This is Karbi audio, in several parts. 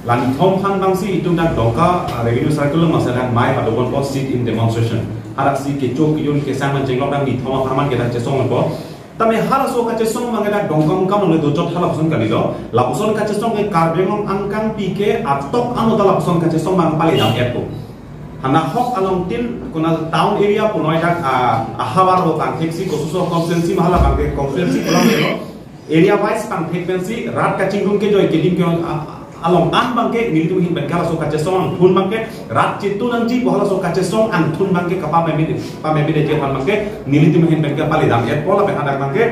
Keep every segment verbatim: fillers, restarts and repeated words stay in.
La nithom aphan abangsi itum dak Dongka, ah, Revenue Circle along masa dak mei padobonpo sit-in demonstration. Hadaksi kecho kejun kesang nangchenglok dak nithom aphan man ke dak chesongpo. Tame halaso kachesong abang ke dak Dongkamukam along dochot halapuson kalilo. Lapuson kachesong ke Karbi Anglong angkangpi ke atok ano ta lapuson kachesong abang pale dam-etpo. Hanahok alongtin kona town area punoi dak, ah, ahavar lo pangtheksi kosuso constituency ma hala abang ke constituency pulang lo. Area wise pangthek pensi rat kachingrum kejoi kedim ke, ah, along an abang ke nelitum ahin pen ke halaso kachesong angthun abang ke rat chitu nangji pu halaso kachesong angthun abang ke kapameme, pameme detji aphan abang ke nelitum ahin pen ke pale dam-etpo lapen hadak abang ke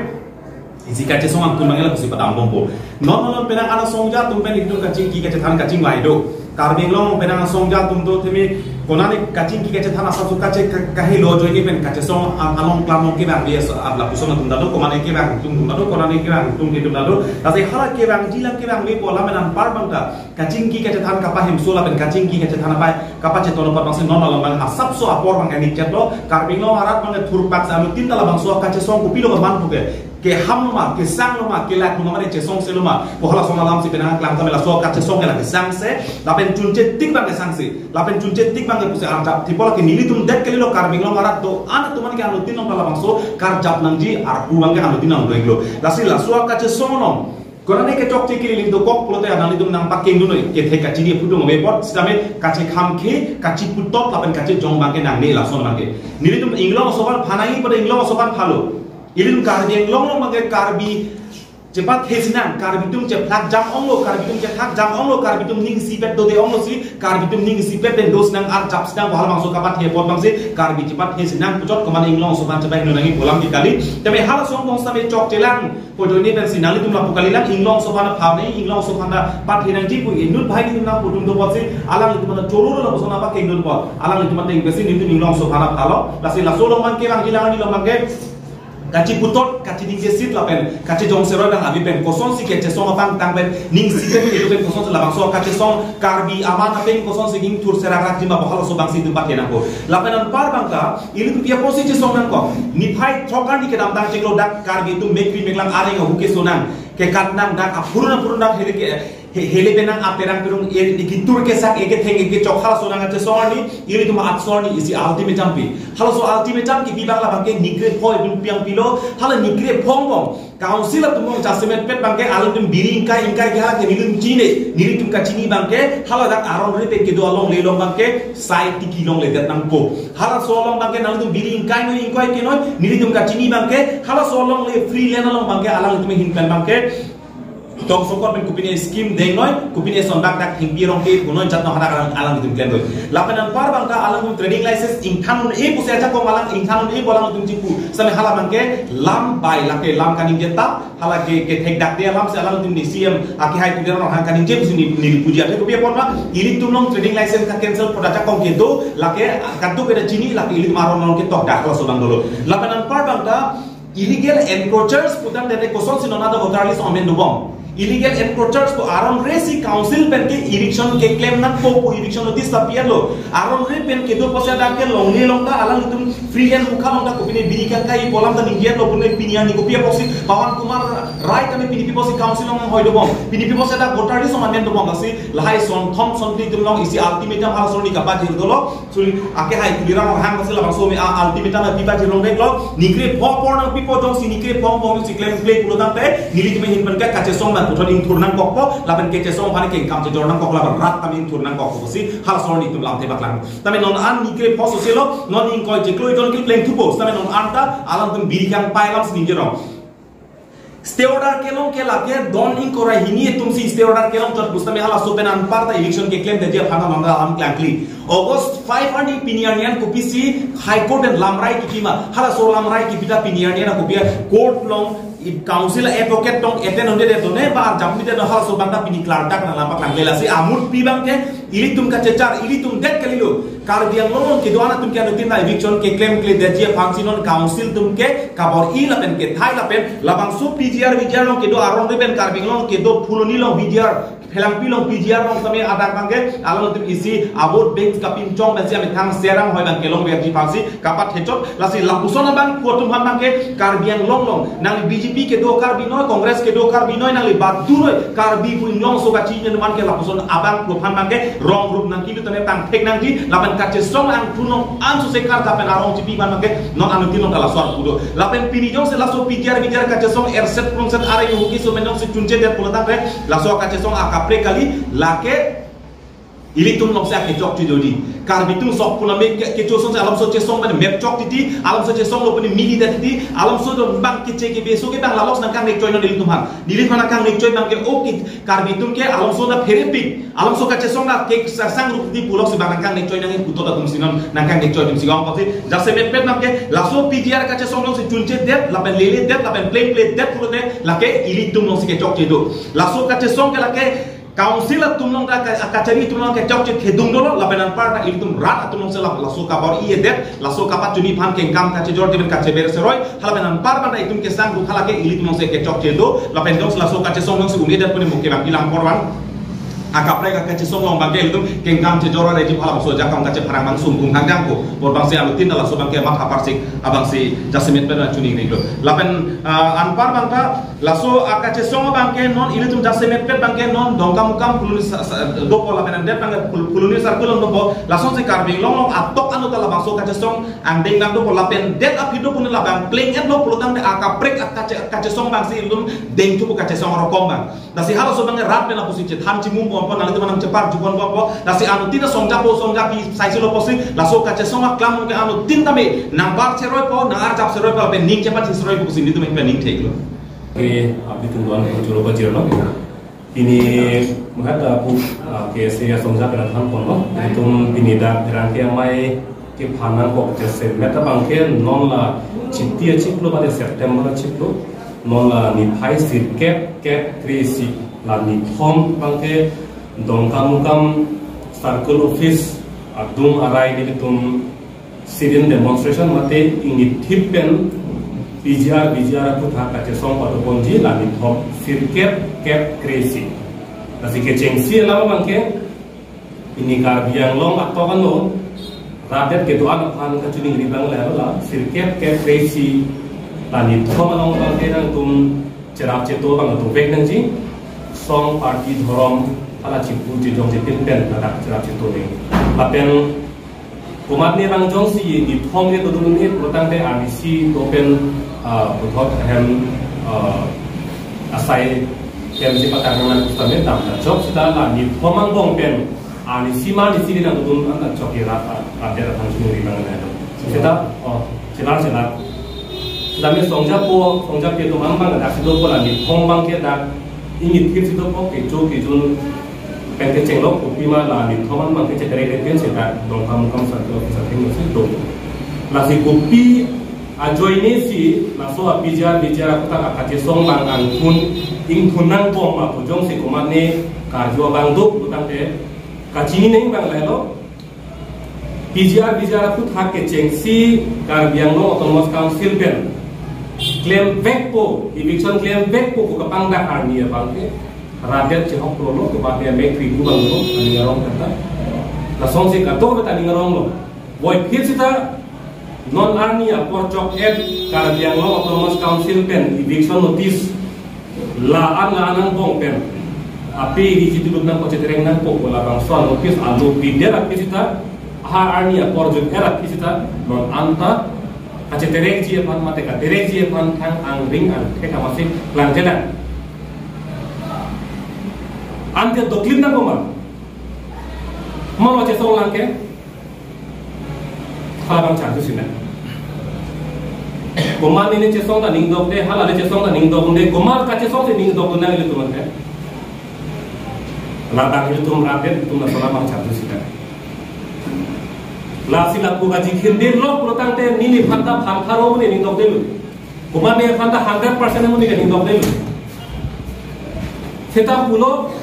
isi kachesong angthun abang ke lapusi padambompo. Non non penang ana songja atum pen itum kachingki kachethan kachingvai do. Karbi Anglong penang songja atum do temi konane kachingki kachethan asap suka che ka-, kahelo ajoine pen kachesong a-, along klamong kevangve so abla pusong atum ta do, komane kevang atum ta do, konane kevang atum atum ta do. Lasi hala kevangji lang kevangvepo lapen anpar abang ta kachingki kachethan kapahemso lapen kachingki kachethan apai kapachetono apot abangsi non along abang asapso apor abang ke nikchetlo. Karbi Anglong arat abang ke thurpak sa anutin ta labangso kachesong kopilo kaman puke. Keham lo ma, kesang lo ma, kelak lo ma, mane chesongse lo ma pu halason alamsi penang klang tame laso kachesong ke la kesangse, lapen chunche tik abang kesangse, lapen chunche tik abang ke pusi arjap thipo lake nelitum det kalilo Karbi Anglong arat do-an atum an ke anutin along labangso karjap nangji arpu abang ke anutin along do-iklo. Lasi laso kachesong along konane kechokche kelilin dokok pulote nanglitum nangpakengdun noi, kethe kachini phutung ove apot sitame kachekham ke, kachiputot lapen kachejong abang ke nangne lason abang ke. Nelitum Inglong aso aphan phanai pada Inglong aso aphan phalo. Ilitum Karbi Anglong along abang ke Karbi chepathesi nang, Karbi atum chephlak jam onglo, Karbi atum chephlak jam onglo, Karbi atum ning isipet dode onglo si, Karbi atum ning isipet pen do sinang arjap sinang pu halabangso kapathe apot abangsi Karbi chepathesi nang puchot komane Inglong aso aphan chepaingno nangji pu alam ke kali. Tame halason abang sitame chokchelang pu ajoine pensi nanglitum lapu kalilang Inglong aso aphan phanai, Inglong aso aphan ta pathe nangji pu inut bahai nelitum nangpudun do apotsi alanglitum anta choro lo lapuson apakengdun apot. Alanglitum anta ingpesi nelitum Inglong aso aphan phalo. Lasi laso along abang ke abang ilang ani along abang ke kachiputot, kachiningjesit lapen kachejong seroi abang ave pen kosonsi kachesong apangthang pen ning isipet kedo pen kosonsi labangso kachesong Karbi aman ateng kosonsi ingthur serak rakji ma pu halaso abangsi itum pathe nangpo. Lapen anpar abang ta ilitum pi apotsi chesong nangkok. Niphai throk arni kedamtang chiklo dak Karbi atum mekri meklang areng ahu keso nang, kekat nang, dak aphurun aphurun dak hele ke he-, hele penang aperang perung er ni kitur kesak eke theng eke chok halaso nang kachesong arni, ilitum atso arni isi ultimatum pi. Halaso ultimatum kipi abang labang ke nikre pho itum piang pilo, hala nikre pho angbong. Council atum angbong jasemet pet abang ke alanglitum biri ingkai ingkai ke hala ke nelitum chini, nelitum kachini abang ke, hala dak aron re pen kedo alongle along abang ke, sai tiki longledet nangpo. Halaso along abang ke nanglitum biri ingkai noi ingkai kenoi, nelitum kachini abang ke, halaso alongle free land along abang ke, alanglitum ahin pen abang ke, tong sokot pen kopine scheme deng noi, kopine son dak dak thengpi arong ke punoi jat no hadak alang, alanglitum klem noi. Lapen anpar abang ta alanglitum trading license ingthan un-e pusi ajakong alang ingthan un-e pu alanglitum chipu. Sitame hala abang ke lam bai lake lam kaningje ta, hala ke, kethek dak de alamsi alanglitum D C M akehai Tuliram Ronghang kaningje pusi ne, neli puji ate kopi apot ma, ilitum along trading license ka cancel pu ajakong kedo, lake kadokave ta chini, lake ilitum aron along ketok dak laso abang dolo. Lapen anpar abang ta, illegal encroachers putangte kosonsi non anta voter list amen dobom. Illegal encroachers pu aron re si council pen ke eviction keklem nangpo pu eviction notice ta pi-etlo. Aron re pen kedo apotsi dak ke longle along ta alanglitum free hand mukha along ta kopine biri kangkai pu alam ta ningje-etlo, pune pini arni kopi apotsi Pawan Kumar Rai tame pini pi apotsi council along hoi dobom. Pini pi apotsi dak voter list amen dobom lasi lahai son thom son phli atum along isi ultimatum halason arni kapajir dolo. Suli akehai Tuliram Ronghang masi labangso me a ultimatum ta pipa chilong deklo, nikre pho apor nangpipo, jongsi nikre pho apor si klemkle pulo tangte nelitum ahin pen ke kachesong abang puthot ingthur nangkokpo, lapen kachesong aphan ke ingkam chejor nangkok lapen rat tame ingthur nangkokpo pusi halason arni itum lamthe paklang. Tame non an nikre pho soselo, non ingkoi chiklo iton kepleng thupo, tame non anta alanglitum biri kangpai alamsi ningje rong. Stay order kelong ke lake don ingkoi ra hini atumsi stay order kelong chot pusitame halaso pen anpar ta eviction keklem detji aphan ta non ta alam klangkli. August five arni pini arni an kopisi High Court pen lamrai kipi ma, halaso lamrai kipi ta pini arni an kopi court along i council advocate tong eten onde de done ba arjap mide no halaso abang ta pini klardak nang lam paklangkle lasi amut pi abang ke ilitum kachechar, ilitum det kalilo. Karbi Anglong along kedo-an atum ke anutin ta eviction keklemkle detji aphansi non council atum ke kabor-i lapen kethai lapen labangso P G R V G R along kedo aron re pen Karbi Anglong along kedo Phuloni along V G R Helangpi along P G R along sitame adang abangke alangtum isi a-vote bank kapinchong pensi amethang serang hoi abang kelongverji aphansi kapathechot, lasi lapuson abangphu atum aphan abangke Karbi Anglong along nangli B J P kedo Karbi noi, Congress kedo Karbi noi, nangli badu noi, Karbi pu inglong so kachinine atum aphan ke lapuson abangphu aphan abangke wrong route nangkilu tame pangthek nangji, lapen kachesong angthu along ansose karjap pen arong chipi aphan abangke non anuttin along ta laso arpu do. Lapen pini jongsi laso P G R V G R kachesong erset prungset are huki so menong si chunchedet pulotangte laso kachesong akaprek kali, lake ilitum alongsi akechokche dodi. Karbi atum sok puname ke, kecho asonsi alamso chesong pen mep chok titi, alamso chesong lo puni mili det titi, alamso do bang keche kebe so ke bang lalos nangkangnekchoi non ilitum aphan. Neli aphan nangkangnekchoi abangke, o ke Karbi atum ke alamso na pherepik, alamso kachesong na ke sa- sangrup titi puloksi bang nangkangnekchoi nangji puthot atumsi non nangkangnekchoi atumsi ong pasi. Jasemetpet abangke laso P G R kachesong alongsi chunchedet, lapen leledet, lapen plengpledet pulote lake ilitum alongsi kechokche do. Laso kachesong ke lake Council atum along ta ka- kachari atum along kechokche thedung dolo, lapen anparta ilitum rat atum alongsi la- laso kabor-idet, laso kapachini aphan kengkam kachejor tiben kacheber seroi, halapen anpar abangta itum kesang dukha lake ilitum alongsi kechokche do, lapen jongsi laso kachesong alongsi un-edet puni muke abang ilang porwan. Akaprek akachesong along abangke ilitum kengkam chejor areji phala so jakam kachepharang abang sungkung hangjang ko, por abangsi anuttin ta laso abangke matha parsik abangsi jasemetpet abang chuningri lo. Lapen, ah, anpar abangta laso akachesong abangke non ilitum jasemetpet abangke non Dongkamukam Phuloni sa- sa- dopo lapen andet abangke Phul- Phuloni circle along dopo, lasonsi Karbi Anglong along atok anu ta labangso kachesong angdeng abang dopo lapen det aphi do puni labang pleng-etlo pulotangte akaprek akache- akachesong abangsi ilitum dengthupo kachesong arokom abang. Lasi halaso abangke rat pen lapusi chethan chimum bompo, nanglitum aphan nangchepar jupon bompo. Lasi anuttin ta songjapo songjapi saisi lo pusi laso kachesong aklam ke anuttin tame nangbar cheroipo, nangarjap cheroipo, lapen ning chepat cheroipo pusi nelitum pen ning theklo. Ke abdi tungduan ko choro pajirlo. Pini menghat, ah, pu, ah, K S A asong jak pen thanponlo. Itum pini dak pherangke amei kephan nangkok jasemet abangke non la Chiti achiklo mate September achiklo, non la niphai sirkep kep kre-isi, la nithom abangke Dongkamukam Circle Office adung arai nelitum sit-in demonstration mate ingithip pen P G R V G R aphuthak kachesong patuponji la nithom sirkep kep kre-isi. Lasi kechengsi alam abangke pini Karbi Anglong atok ano rat det kedo-an aphan kachiningri abang le la sirkep kep kre-isi la nithom along abangke nangtum cherap cheto abang dovek nangji, song party dhorom hala chipu chejong chepin pen ladak cherap cheto nang. Lapen komatne abang jongsi nithom ke dodun-un-e pulotangte arnisi do pen, ah, puthot ahem, ah, asai pen si patang nang pusitame damnachok seta la nithom angbong pen arnisi ma arnisi nangdodun an nachok ke rat, rat det aphan chiningri abang nang. Seta, oh, chelar chelar. Seta me songjapo, songjapi atum an abang dak si dopo la nithom abangke dak ingithip si dopo kecho kejun pen kechenglo, kopima la nithom an abangke cheterek reken seta Dongkamukam Circle Office atheng si do. Lasi kopi ajoine si laso a-P G R V G R aphuthak akachesong abang angthun ingthun nangbom ma pu jongsi komatne karju abang do pulotangte kachini nang abang lahelo. P G R V G R aphuthak kechengsi Karbi Anglong Autonomous Council pen klemvekpo, eviction klemvekpo pu kapangdak arni abangke rat det chehok lolo, komatne amek kriku abang lo, aning arong kata. Lasonsi kadokave ta aning arong lo. Voiphit seta non arni apor chok-et Karbi Anglong Autonomous Council pen eviction notice la-an la-an angbong pen api ri chituduk nangpo, cheterek nangpo pu labangso notice alo pidet aphi seta, ha arni apor jun-et aphi seta non anta kacheterekji aphan mate katerekji aphan thang angring angthek amatsi klangjelang. Ante doklin nangpo ma? Mano chesong lang ke? Halabang charju sinang. Komat neli chesong ta ning dokde, hala le chesong ta ning dokde, komat kachesong si ning dokdun nang ilitum ante. Labang ilitum rat det, ilitum laso labang charju sinang. Lasi lapu kaji khinde lok pulotangte neliphan ta phan pharo ne ning dokdelo. Komat neliphan ta hundred percent ne ning dokdelo. Seta pulo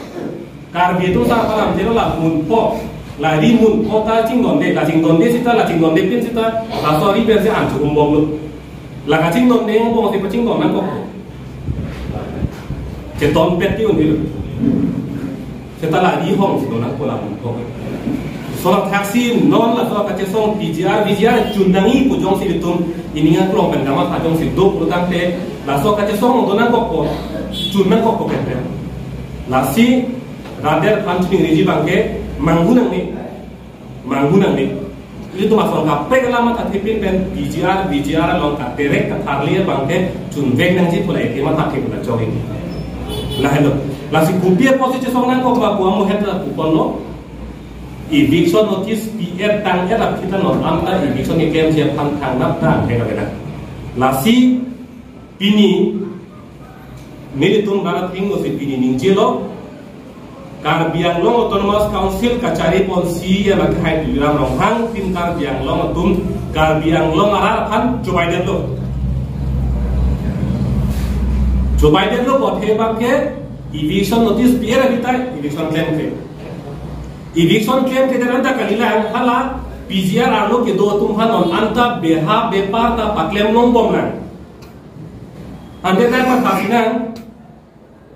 Karbi atum ta palam jelo la munpho, la ri munpho ta chingdonde, la chingdonde seta, la chingdonde pin seta, laso ari pensi an chukumbomlo. La kachingdonde angbong si pachingdon nangkok. Cheton pet ti un-elo. Seta la rihong si do nangkok, la mungkok. Laso athaksi non laso kachesong P G R, V G R chun nangji pu jongsi ilitum ining aklong pen kamatha jongsi do pulotangte, laso kachesong do nangkokpo, chun nangkokpo pen pen. Lasi rater aphan chuningri abangke manghu nangne, manghu nangne. Ilitum asong kaprek alam mathathepin pen P G R, V G R along katerek katharli abangke chunvek nangji pu la eke mathathe pu la chok-ik. Lahelo. Lasi kopi apotsi chesong nangkok ma pu amohet la kupon lo. Eviction notice pi-et tang-et aphi ta non anta eviction keklemji aphan thangnat ta angthek avedet. Lasi pini nelitum rat athengno si pini ningjelo, Karbi Anglong Autonomous Council kachari ponsi ya lake hai Tuliram Ronghang tin Karbi Anglong atum Karbi Anglong arat aphan chobaidetlo. Chobaidetlo bothe abangke eviction notice pi-et ra kita eviction klemkle. Eviction klemkle dan anta kalilang hala P G R arlo kedo atum aphan non anta beha bepar ta paklem longbom lang. Ante nangpathasinang,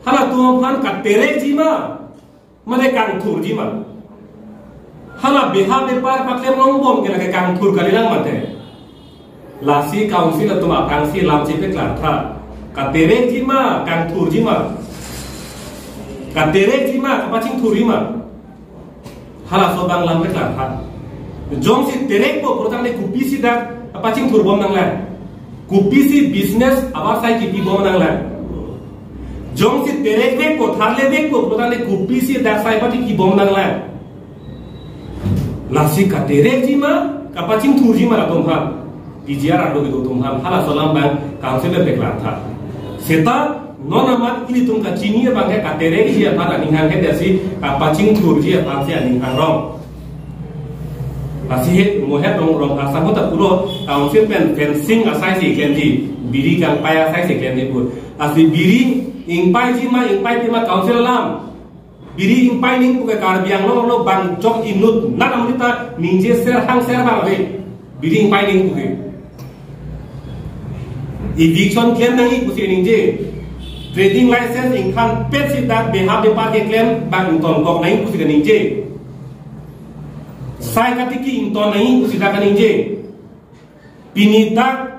halatum aphan katerekji ma, mane kangthurji ma? Hala beha bepar paklem longbom ke lake kangthur kalilang mate. Lasi council atum aphansi lam chepeklartha. Katerekji ma, kangthurji ma? Katerekji ma, kapachingthurji ma? Halaso abang lam peklartha. Jongsi terekpo pulotangte kopisi dak kapachingthurbom nanglang? Kopisi business avarsai kipibom nanglang? Jongsi terekvekpo, tharlevekpo pulotangte kopisi dak sai pati kibom nanglang? Lasi katerekji ma, kapachingthurji ma latum aphan? P G R arlo kedo atum aphan halaso alam abang council le peklartha. Seta non amat ilitum kachini abangke katerekji aphan aning hanghe dasi kapachingthurji aphansi aning hangrong. Lasi he mohet rong rong asang ta pulo council pen fencing asaisi klemji, biri kangpai asaisi klemji pu. Lasi biri ingpaiji ma ingpaipe ma council alam. Biri ingpai nangji puke Karbi Anglong arlo bang jok inut nat amonit ta ningje ser hang ser bang ave. Biri ingpai nangji puke. Eviction klem nangji pusi ningje. Trading license ingthanpet si dak beha bepar keklem bang ingtonkok nangji pusi kaningje. Sai katiki ington nangji pusi dak kaningje. Pini dak